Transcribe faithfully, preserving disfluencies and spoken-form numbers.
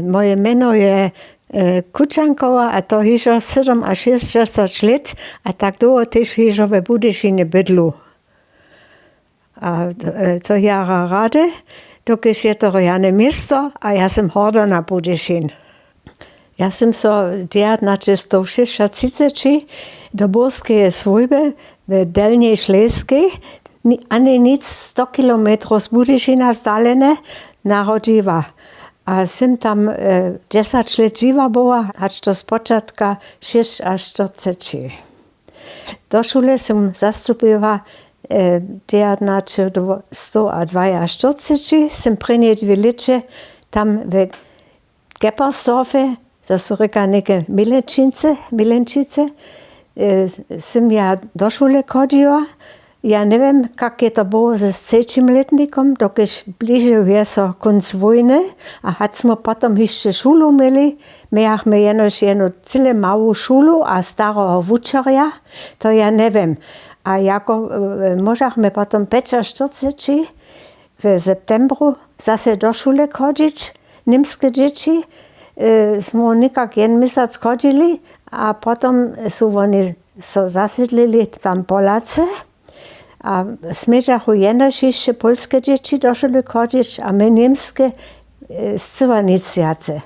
Moje mjeno je Kućankowa, a to hižo sydomašěsćdźesać lět, a tak dołho tež hižo we Budyšinje bydlu. A to jara rady, dokelž je to rjane město, a ja sym horda na Budyšin. Ja sym so dźewjatnaćestowšěsćatřiceći do Burskeje swójby w Delnjej Šlejskej, ani nic sto kilometrow z Budyšina zdalene, narodźiła. A sym tam dźesać lět žiwa była, hač do spočatka šěsćaštyrceći. Do šule sym zastupiła dźewjatnaćestowdwajaštyrceći, sym prěnje dwě lěće tam w Geppersdorfje, zaso rěka něke Milenčice, sym ja do šule chodźiła. Ja njewěm, kak je to było z třećim lětnikom, dokelž bližił je so kónc wójny, a hač smy potom hišće šulu měli, mějachmy jenož jednu cyle mału šulu a stareho wučerja, to ja njewěm. A jako móžachmy potom pjećaštyrceći w septembru zase do šule chodźić, němske dźěći smy někak jedn měsac chodźili, a potom su woni so zasydlili tam Polacy. A smědźachu jenož hišće pólske dźěći do šule chodźić, a my němske scyła nic wjace.